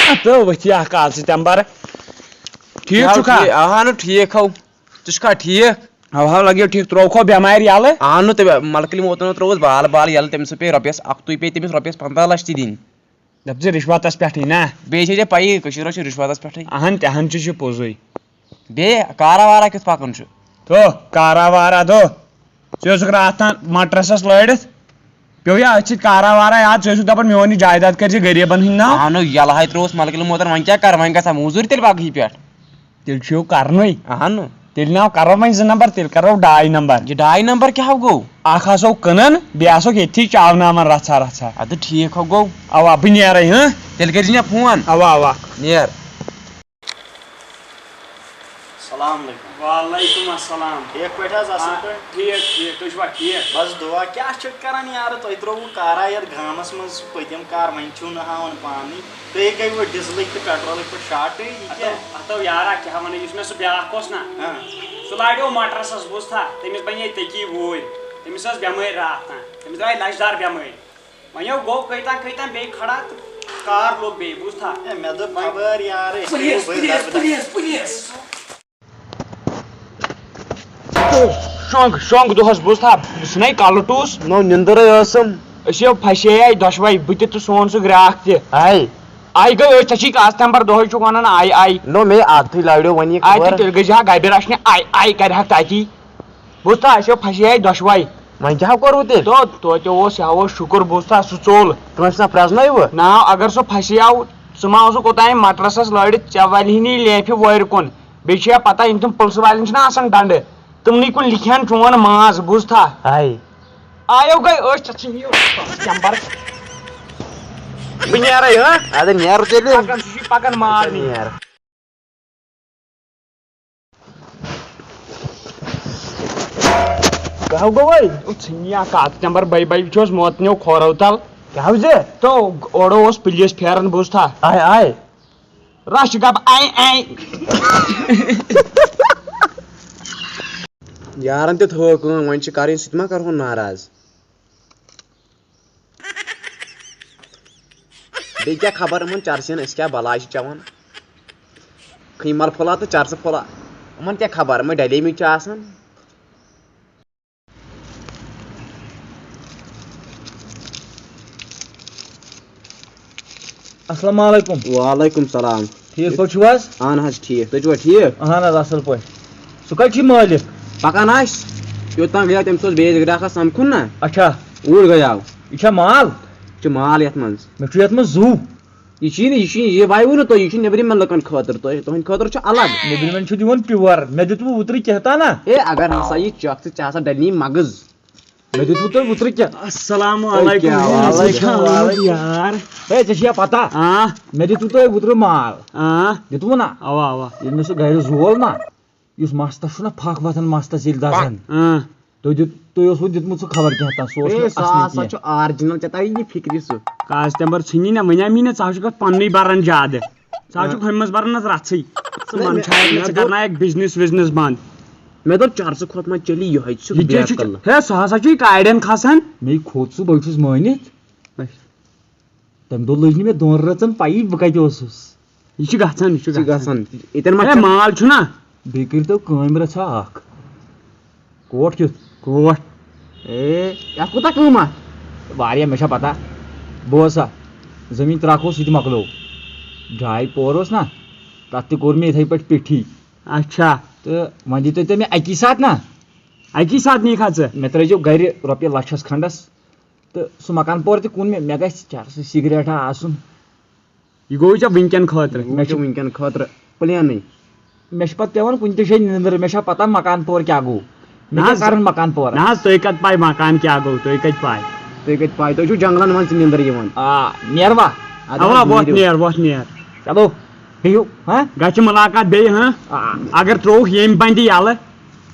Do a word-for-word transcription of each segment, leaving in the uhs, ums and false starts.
تہٕ ؤتھۍ یہِ اکھ آز سۭتۍ تمبر۔ ٹھیٖک چھُکھا؟ ٹھیٖک، اہنُو ٹھیٖک ہو۔ ژٕ چھُکھا ٹھیٖک؟ اوا، اوا، لگیو ٹھیٖک، ترٛووکھو بٮ۪مارِ یَلہٕ؟ اہنُو تہٕ ملکہٕ مۄتن ترٛووُس بال بال یَلہٕ، تٔمِس پیٚیہِ رۄپیَس اَکھ، تُے پیٚیہِ تٔمِس رۄپیَس پنٛداہ لَچھ تہِ دِنۍ۔ دَپ ژٕ رِشوتَس پٮ۪ٹھٕے نا؟ بیٚیہِ چھے ژےٚ پَیی، کٔشیٖر چھِ رِشوتَس پٮ۪ٹھٕے۔ اہن، تہِ ہن چھُ، چھُ پوٚزُے۔ بیٚیہِ کارا وارا کیُتھ پَکان چھُ؟ تو، کارا وارا دو۔ ژٕ اوسُکھ راتھ تام مٹرسس لٲرِتھ، پیوٚو یا أتھۍ سۭتۍ کارا وارا یاد، ژٕ اوسُکھ دپان میون یہِ جایداد کٔرۍ زِ غریٖبن ہٕنٛدۍ ناو۔ اہنُو، یلہٕ ہاے ترٛووُس ملکہٕ مۄتن، وۄنۍ کیٛاہ کرٕ، وۄنۍ گژھا موٚزوٗرۍ تیٚلہِ پگہٕے پٮ۪ٹھ۔ تیٚلہِ چھُ یہِ کرنُے۔ اہنُو۔ تیٚلہِ ناو کرو وۄنۍ زٕ نمبر، تیٚلہِ کرو ڈاے نمبر۔ یہِ ڈاے نمبر کیٛاہ گوٚو؟ اکھ آسو کٕنان، بیٚیہِ آسوکھ ییٚتھی چاوناوان رژھا رژھا۔ ادٕ ٹھیٖک ہو گوٚو۔ اوا، بہٕ نیرے، ہاں؟ تیٚلہِ کٔرۍ زِ مےٚ فون۔ اوا، اوا۔ نیر۔ السلام علیکم۔ وعلیکم السلام۔ ٹھیٖک پٲٹھۍ حظ، اصٕل آ، پٲٹھۍ؟ ٹھیٖک، ٹھیٖک، تُہۍ چھِوا ٹھیٖک؟ بس دُعا، کیٛاہ چھِو کران یارٕ؟ تُہۍ ترٛووُ کارا یتھ گامس منٛز پٔتِم کار، وۄنۍ چھِو نہٕ ہاوان پانٕے۔ تُہۍ گٔیوٕ ڈیٖزلٕکۍ تہٕ پیٹرولٕکۍ پٲٹھۍ شاٹٕے، یہِ ہتو، کیٛاہ؟ ہتو یارا، کیٛاہ ونہٕ، یُس مےٚ سُہ بیٛاکھ اوس نا، ہاں۔ سُہ لاریو مٹرسس، بوٗزتھا؟ تٔمِس بنے تٔکی ووٗرۍ، تٔمِس ٲس بٮ۪مٲرۍ راتھ تام، تٔمِس درٛاے لچھ دار بٮ۪مٲرۍ۔ وۄنۍ یو گوٚو کٔتۍ تام کٔتۍ تام بیٚیہِ کھڑا تہٕ کار لوٚگ بیٚیہِ، بوٗزتھا؟ ہے، مےٚ دوٚپ خبر یارٕ، أسۍ پلیز، کرو بٔلۍ پلیز، دبہٕ دبہٕ۔ Please, please. شۄنٛگ، شۄنٛگ دۄہس، بوٗزتھا؟ بہٕ چھُسَے کلہٕ ٹوٗس۔ نو، نِندٕرٕے ٲسٕم۔ أسۍ یو پھسے آے دۄشوے، بہٕ تہِ تہٕ سون سُہ گراکھ تہِ۔ آے۔ آے گٔے أسۍ، ژےٚ چھی کاز تمبر دۄہے چھُکھ ونان آے، آے۔ نو، مے عادتھٕے لاریو وۄنۍ یہِ آے خبر۔ تہٕ تیٚلہِ گٔے زِ ہا گبہِ رچھنہِ، آے، آے کرِ ہا تتی۔ بوٗزتھا، أسۍ یو پھسے آے دۄشوے۔ وۄنۍ کیٛاہ کوٚروٕ تیٚلہِ؟ تو، توتہِ اوس یہِ ہا اوس شُکُر، بوٗزتھا، سُہ ژوٚل۔ کٲنٛسہِ نا پرٛزنٲیوٕ؟ نا، اگر سُہ پھسے آو، ژٕ ما اوسُکھ اوٚتام مٹرسس لٲرِتھ، ژےٚ ولہِ ہی نہٕ یہِ لیفہِ وورِ کُن۔ بیٚیہِ چھِ یا پتہ، یِم تِم پُلسہٕ والٮ۪ن چھِنہ آسان ڈنڈٕ، تِمنٕے کُن لیکھِ ہن چون ماز، بوٗزتھا؟ ہاے۔ آیو گٔے أسۍ، ژےٚ ژھٕنہِ یہِ چمبر۔ بہٕ نیرے، ہاں؟ ادٕ نیرو تیٚلہِ۔ پکان، سُہ چھُے پکان مال نِنہِ۔ نیر۔ کیٛاہ گوٚو وۄنۍ؟ او ژھٕنہِ یا کتھ، چمبر بے بے چھُس موتنیو کھورو تل۔ کیٛاہ حظ؟ تو اورٕ اوس پُلیٖس پھیران، بوٗزتھا؟ آے، آے۔ رش گب آے آے۔ یارن تہِ تھٲو کٲم، وۄنۍ چھِ کرٕنۍ، سُہ تہِ ما کرہون ناراض؟ بیٚیہِ کیٛاہ خبر یِمن چرسِین، أسۍ کیٛاہ بلاے چھِ چٮ۪وان؟ کھٕنۍ مل پھوٚلا تہٕ چرسہٕ پھوٚلا، یِمن کیٛاہ خبر؟ یِمے ڈلیمٕتۍ چھِ آسان۔ السلام علیکم۔ وعلیکم السلام۔ ٹھیٖک پٲٹھۍ چھِو حظ؟ اہن حظ ٹھیٖک، تُہۍ چھِوا ٹھیٖک؟ اہن حظ، اصل پٲٹھۍ۔ سُہ کتہِ چھُ مٲلِک؟ پکان آسہِ، یوٚت تام گٔیاو تٔمِس اوس بیٚیِس گراکس سمکھُن نا۔ اچھا۔ اوٗرۍ گٔیاو۔ یہِ چھا مال؟ یہِ چھُ مال یتھ منٛز۔ مےٚ چھُ یتھ منٛز زُو۔ یہِ چھی نہٕ، یہِ چھی، یہِ وایوٕ نہٕ تۄہہِ، یہِ چھُ نیٚبرِمٮ۪ن لُکن خٲطرٕ، تۄہہِ، تُہنٛدِ خٲطرٕ چھُ الگ۔ نیٚبرِمٮ۪ن چھُ دِوان pure، مےٚ دیُتوٕ اوترٕ کینٛہہ تام نا۔ ہے، اگر ہسا یہِ چکھ ژٕ، ژےٚ ہسا ڈلی مغٕز۔ مےٚ دیُتوٕ تۄہہِ اوترٕ کینٛہہ۔ السلام تۄہہِ علیکم۔ کیٛاہ؟ وعلیکم وعلیکم السلام۔ یار۔ ہے، ژےٚ چھےٚ پتہ؟ آ۔ مےٚ دیُتوٕ تۄہہِ اوترٕ مال۔ آ۔ دیُتوٕ نا؟ اوا، اوا۔ ییٚلہِ مےٚ سُہ گرِ زول نا، یُس مستس چھُنہ پھکھ وۄتھان، مستس ییٚلہِ دزان۔ آ۔ تُہۍ دیُت، تُہۍ اوسوٕ دیُتمُت سُہ خبر کینٛہہ تام، سُہ اوس ہے، نہٕ سُہ اصلی ہسا کینٛہہ۔ چھُ original، ژےٚ تَری یہِ فِکرِ سُہ۔ کاز تمبر ژھٕنی نہ، وۄنۍ آو مےٚ نہ، ژٕ ہا چھُکھ اَتھ پننُے بران زیادٕ۔ ژٕ ہا آ۔ چھُکھ ہُمہِ منٛز بران حظ رژھٕے۔ ژٕ نہ، مےٚ، منٛدچھایکھ مےٚ مےٚ، ژٕ دوٚپ، کرنایکھ business وِزنس بند۔ مےٚ دوٚپ چرسہٕ کھۄتہٕ ما چلی یِہوٚے، ژٕ چھُکھ یہِ کیٛاہ چھُ، بیقل۔ ہے، سُہ ہسا چھُے کاڑٮ۪ن کھسان۔ مے کھوٚت سُہ، بہٕ چھُس مٲنِتھ۔ اچھا۔ تَمہِ دۄہ لٔج نہٕ مےٚ دۄن رٲژن پَیی بہٕ کَتہِ اوسُس۔ یہِ چھُ گژھان، یہِ چھُ چھُ گژھان۔ گژھان۔ ییٚتٮ۪ن ما ہے، چھَکھ؟ مال چھُنہ۔ بیٚیہِ کٔرۍتو کٲمہِ رَژھا اَکھ۔ کوٹھ کیُتھ؟ کوٹھ۔ اے، یَتھ کوٗتاہ قۭمَتھ؟ واریاہ، مےٚ چھا پَتہ۔ بوز سا، زٔمیٖن ترٛکھ اوس، سُہ تہِ مۄکلیو۔ ڈاے پور اوس نہ، تَتھ تہِ کوٚر مےٚ یِتھَے پٲٹھۍ پیٚٹھی۔ اچھا۔ تہٕ وۄنۍ دِتو تُہۍ مےٚ اَکی ساتہٕ نہ۔ اَکی ساتہٕ نِکھ ہا ژٕ؟ مےٚ ترٛٲیزیو گَرِ رۄپیہِ لَچھَس کھنٛڈَس۔ تہٕ سُہ مکان پور تہِ کُن مےٚ، مےٚ گژھِ چرسہٕ سگریٹا آسُن۔ یہِ گوٚو ژےٚ وٕنکٮ۪ن خٲطرٕ؟ یہِ گوٚو مےٚ چھُ ژےٚ وٕنکٮ۪ن خٲطرٕ پلینٕے۔ مےٚ چھِ پتہٕ پٮ۪وان کُنہِ تہِ جایہِ نِندٕر، مےٚ چھا پتہ مکان پور کیٛاہ گوٚو؟ مےٚ نہ کیٛاہ حظ، کرُن مکان پورس؟ نہ حظ، تُہۍ کتہِ پاے مکان کیٛاہ گوٚو، تُہۍ کتہِ پاے؟ تُہۍ کتہِ پاے؟ تُہۍ چھِو جنگلن منٛز تہِ نِندٕر یِوان۔ آ، نیر وا؟ اَدٕ اوا، حظ وۄتھ نیٖرِو۔ نیر، وۄتھ نیر۔ چلو، بِہِو، ہاں؟ گژھِ مُلاقات بیٚیہِ، ہاں؟ آ۔ اگر ترٛووُکھ ییٚمہِ بندِ یَلہٕ۔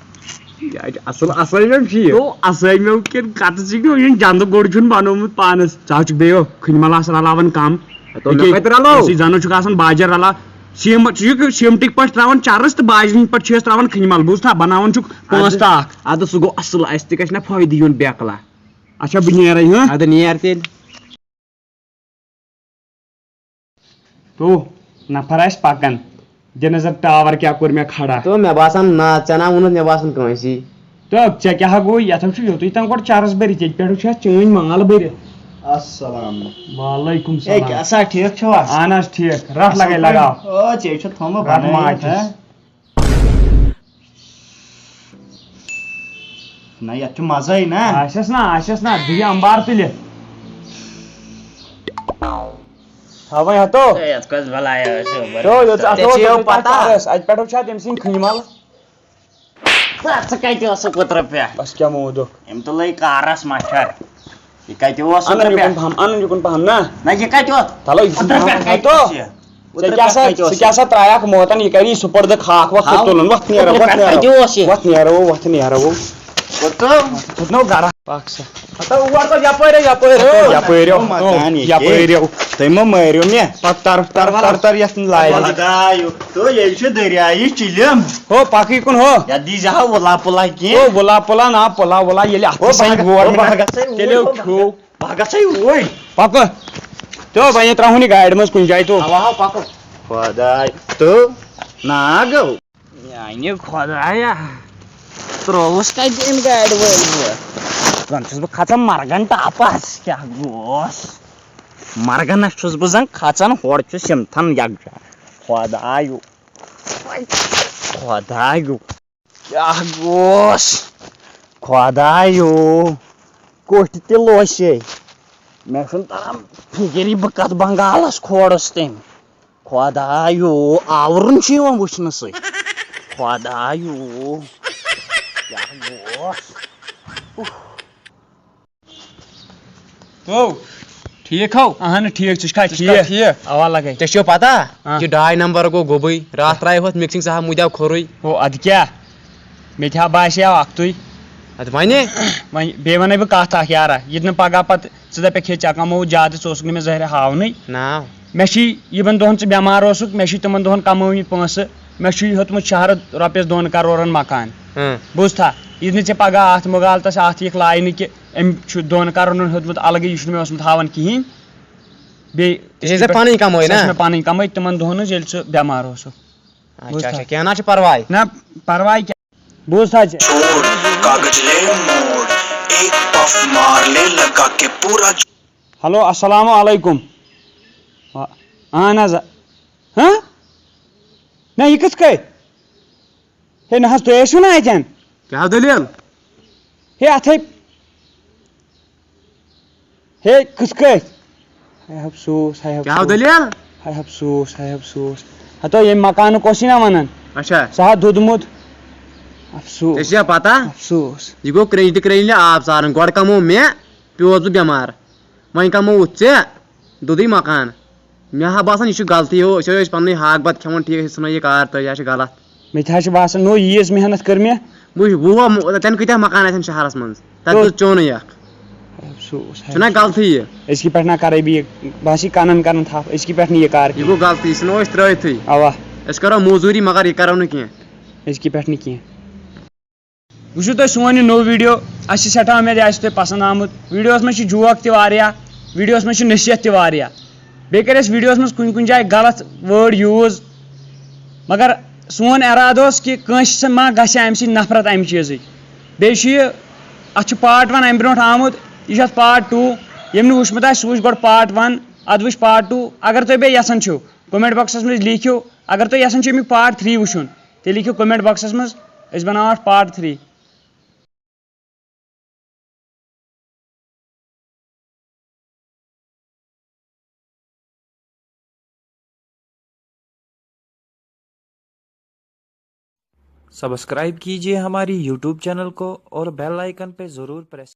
یہِ حظ چھُ اَصٕل، اَصٕل چھُ یہِ۔ تو اَصٕل کِنہٕ کَتَس چھِ یہِ جَندٕ گوٚڑ چھُنہٕ بَنومُت پانَس۔ ژٕ حظ چھُکھ بیٚیہِ کھٔنۍ مَل آسان رَلاوان کَم۔ ہے، تو مےٚ ییٚکیٛاہ کَتہِ رَلٲو؟ أسی زَنہٕ چھُکھ آسان باجَر رَلاو۔ سیٖمَٹھ، ژٕ چھُکھ سیٖمٹٕکۍ پٲٹھۍ ترٛاوان چَرٕس تہٕ باجرِنۍ پٲٹھۍ چھِ أسۍ ترٛاوان کھٔنۍ مَل، بوٗزتھا؟ بَناوان چھُکھ پانٛژھ اَدٕ، تہٕ اَکھ۔ اَدٕ سُہ گوٚو اَصٕل، اَسہِ تہِ گژھِ نہ فٲیدٕ یُن بیکلا۔ اچھا، بہٕ نیرَے، ہاں؟ اَدٕ نیر تیٚلہِ۔ تو نفر آسہِ پکان، دِ نظر ٹاور کیٛاہ کوٚر مےٚ کھڑا۔ تو مےٚ باسان، نہ، ژےٚ نا ووٚنُتھ مےٚ باسان کٲنٛسی۔ تو ژےٚ کیٛاہ ہا گوٚو؟ یتھ چھُ یوٚتُے تام گۄڈٕ چرس بٔرِتھ، ییٚتہِ پٮ۪ٹھ چھُ اَتھ چٲنۍ مال بٔرِتھ۔ السلام۔ وعلیکم ہے، السلام۔ کیٛاہ سا، ٹھیٖک چھُوا؟ اہن حظ ٹھیٖک، رٹھ اصٕل لگے پٲٹھۍ؟ لگاو۔ او، ژےٚ چھُ تھوٚمُت رٹھ بنٲیِتھ، ماچھِ۔ ہہ؟ نہ، یتھ چھُ مزے نا۔ آسٮ۪س نا، آسٮ۪س نا، دِیہِ انبار تُلِتھ۔ تھاوَے ہتو۔ ہے، یتھ کۄس بلایا ٲس یہِ؟ تو، یوٚت ژےٚ اَتھ ژےٚ اوس چھے یوٚت پتہ۔ پتہ ٲس، اَتہِ پٮ۪ٹھ وٕچھا تٔمۍ سٕنٛدۍ کھٔنۍ مال۔ ژٕ کتہِ اوسُکھ اوترٕ پٮ۪ٹھ؟ بس کیٛاہ موٗدُکھ؟ أمۍ تُلے کارس مچھر۔ یہِ کتہِ اوس اَنُن اوترٕ یُکُن پٮ۪ٹھ؟ پہم، اَنُن یُکُن پہم نا۔ نہ، یہِ کتہِ اوس؟ تلو، یہِ چھُ اوترٕ پٮ۪ٹھ کتہِ ہتو۔ اوس یہِ؟ ژےٚ اوترٕ کیٛاہ پٮ۪ٹھ سا، کتہِ اوس ژٕ کیٛاہ یہِ؟ سا ترٛایکھ موتن، یہِ کَرِ یہِ سُپر دٕ خاک وَتھ ہاو۔ تُلُن، وَتھ نیرو، اوترٕ وَتھ پٮ۪ٹھ نیرو۔ کَتہِ اوس یہِ؟ وَتھ نیرو، وَتھ نیرو۔ کوٚت ترٛوو؟ کھوٚتنو گرا۔ پَکھ سا۔ ہتا اور تو یَپٲرۍ، یَپٲرۍ۔ ہو، یَپٲرۍ ہو۔ مکان یہِ ہو، یَپٲرۍ ہو۔ تُہۍ مہ مٲرِو مےٚ۔ پَتہٕ تَر، تَر، تَر، تَر یَتھ لارِ۔ خۄدایو، تو ییٚلہِ چھُ دٔریایہِ چِلِم۔ ہو، پَکٕے کُن ہو۔ یَتھ دیٖزِ ہا وُلا پُلا کینٛہہ۔ ہو، وُلا پُلا نا، پُلا وُلا ییٚلہِ اَتھٕ ہو، بہٕ سۭتۍ ہا گور گژھٕ، مِنہ۔ بہٕ ہا گژھٕ تیٚلہِ اوٗرۍ، کھیوٚو۔ بہٕ ہا گژھٕ اوٗرۍ۔ پَکہٕ۔ تو وۄنۍ ترٛاوہون یہِ گاڑِ منٛز کُنہِ جایہِ تو۔ اَوا ہا پَکو۔ خۄداے تو ناگو۔ میانہِ خۄدایا، ترٛووُس کتہِ أمۍ گاڑِ وٲلۍ وٲلۍ؟ زن چھُس بہٕ کھژان مرگن ٹاپس، کیٛاہ گوس؟ مرگنس چھُس بہٕ زن کھژان، ہورٕ چھُ سِمتھان یکجا۔ خۄدایو، خۄدایو، کیٛاہ گوس؟ خۄدایو، کوٚٹھۍ تہِ لوسے۔ مےٚ چھُنہٕ تران فِکری بہٕ کتھ بنگالس کھولُس تٔمۍ۔ خۄدایو، آورُن چھُ یِوان وٕچھنہٕ سۭتۍ۔ خۄدایو، کیٛاہ گوس؟ تو، ٹھیٖک ہو؟ اہن ٹھیٖک، ژٕ چھُکھا ژٕ چھُکھا ٹھیٖک؟ ٹھیٖک؟ اوا لگے۔ ژےٚ چھو پتہ، آ۔ یہِ ڈاے نمبر گوٚو گوٚبٕے، راتھ ترٛایہِ ہوٚتھ مِکسِنٛگ صاحب مُدیو کھوٚرُے۔ ہو، ادٕ کیٛاہ؟ مےٚ تہِ ہا باسیو اکھتُے۔ ادٕ وۄنۍ؟ وۄنۍ بیٚیہِ وَنَے بہٕ کَتھ اَکھ یارا، یہِ تہِ نہٕ پَگاہ پَتہٕ ژٕ دَپَکھ ہے ژےٚ کَمووُتھ زیادٕ، ژٕ اوسُکھ نہٕ مےٚ ظٲہرِ ہاونٕے۔ نا۔ مےٚ چھی یِمَن دۄہَن ژٕ بٮ۪مار اوسُکھ، مےٚ چھی تِمَن دۄہَن کَمٲومٕتۍ پونٛسہٕ، مےٚ چھُے ہیوٚتمُت شہرٕ رۄپیَس دۄن کَرورَن مکان۔ ہاں۔ بوٗزتھا؟ یہِ نہٕ ژےٚ پَگاہ اَتھ مُغالتَس اَتھ یِکھ لاینہٕ کہِ أمۍ چھُ دۄن کَرورَن ہیوٚتمُت الگٕے، یہِ چھُنہٕ مےٚ اوسمُت ہاوان کِہیٖنۍ۔ بیٚیہِ ژےٚ چھے سۄ پَنٕنۍ کَمٲے سۄ چھِ نا؟ مےٚ پَنٕنۍ کَمٲے تِمَن دۄہَن ہٕنٛز ییٚلہِ ژٕ بٮ۪مار اوسُکھ۔ اچھا، بوٗزتھا؟ اچھا، کینٛہہ نہ چھُ پرواے۔ نہ، پرواے کیٛاہ؟ بوز حظ۔ چھوڑ کاغذ لے موڑ، ایک پف مار لے لگا کے پورا۔ ہیلو، السلام علیکم۔ آ-، اہن حظ۔ ہاں؟ نہ، یہِ کِتھ کٔنۍ؟ ہے نہ حظ، تُہۍ ٲسِو نہ اَتٮ۪ن۔ کیٛاہ دٔلیٖل؟ ہے، اَتھَے۔ ہے، کِتھ کٔنۍ؟ ہاے افسوس، ہاے کیٛاہ افسوس۔ دٔلیٖل؟ ہاے افسوس، ہاے افسوس۔ ہتو ییٚمہِ مکانُک اوس یہِ نا ونان۔ اچھا۔ سُہ ہا دوٚدمُت۔ افسوس۔ ژےٚ چھےٚ پتہ؟ افسوس۔ یہِ گوٚو کرٛیٚجہِ تہٕ کرٛیٚجہِ آب ژاران۔ گۄڈٕ کموو مےٚ، پیوس بہٕ بٮ۪مار۔ وۄنۍ کمووُتھ ژےٚ، دوٚدُے مکان۔ مےٚ ہا باسان، یہِ چھُ غلطی ہیوٗ، أسۍ ٲسۍ پننُے ہاکھ بتہٕ کھٮ۪وان، ٹھیٖک، أسۍ ژھٕنو یہِ کار تہٕ یہِ ہا چھِ غلط۔ مےٚ تہِ حظ چھُ باسان، نو ییٖژ محنت کٔر مےٚ۔ وٕچھ، وُہ، تَتٮ۪ن کۭتیٛاہ مکان آسن شہرس منٛز؟ تَتہِ کوٚت؟ دیُت چونُے اکھ۔ افسوس، چھُنہ افسوس۔ غلطی یہِ؟ أزکہِ پٮ۪ٹھ نہ کرے بہٕ یہِ، بہٕ ہسا یہِ کنن کرن تھپھ، أزکہِ پٮ۪ٹھ نہٕ یہِ کار یہِ کینٛہہ۔ گوٚو غلطی، یہِ ژھٕنو أسۍ ترٲوتھٕے۔ اوا۔ أسۍ کرو موٚزوٗری، مگر یہِ کرو نہٕ کینٛہہ۔ أزکہِ پٮ۪ٹھ نہٕ کینٛہہ۔ وٕچھِو تُہۍ سون یہِ نوٚو ویٖڈیو، اَسہِ چھِ سٮ۪ٹھاہ اُمید یہِ آسہِ تۄہہِ پَسنٛد آمُت۔ ویٖڈیوَس منٛز چھِ جوک تہِ واریاہ، ویٖڈیوَس منٛز چھِ نصیحت تہِ واریاہ۔ بیٚیہِ کَرِ اَسہِ ویٖڈیوَس منٛز کُنہِ کُنہِ جایہِ غلط word use، مگر سون اِرادٕ اوس کہِ کٲنٛسہِ سۭتۍ ما گژھِ اَمہِ سۭتۍ نفرت اَمہِ چیٖزٕچ۔ بیٚیہِ چھُ یہِ، اَتھ چھُ part one اَمہِ برونٛٹھ آمُت، یہِ چھُ اَتھ part two۔ ییٚمۍ نہٕ وٕچھمُت آسہِ، سُہ وٕچھِ گۄڈٕ part one، اَدٕ وٕچھِ part two۔ اگر تُہۍ بیٚیہِ یَژھان چھِو، comment boxَس منٛز لیٖکھِو۔ اگر تُہۍ یَژھان چھِو اَمیُک part three وٕچھُن، تیٚلہِ لیٖکھِو comment boxَس منٛز، أسۍ بَناوو اَتھ part three۔ سبسکرائب کیجیے ہماری یوٹیوب چینل کو اور بیل آئیکن پہ ضرور پریس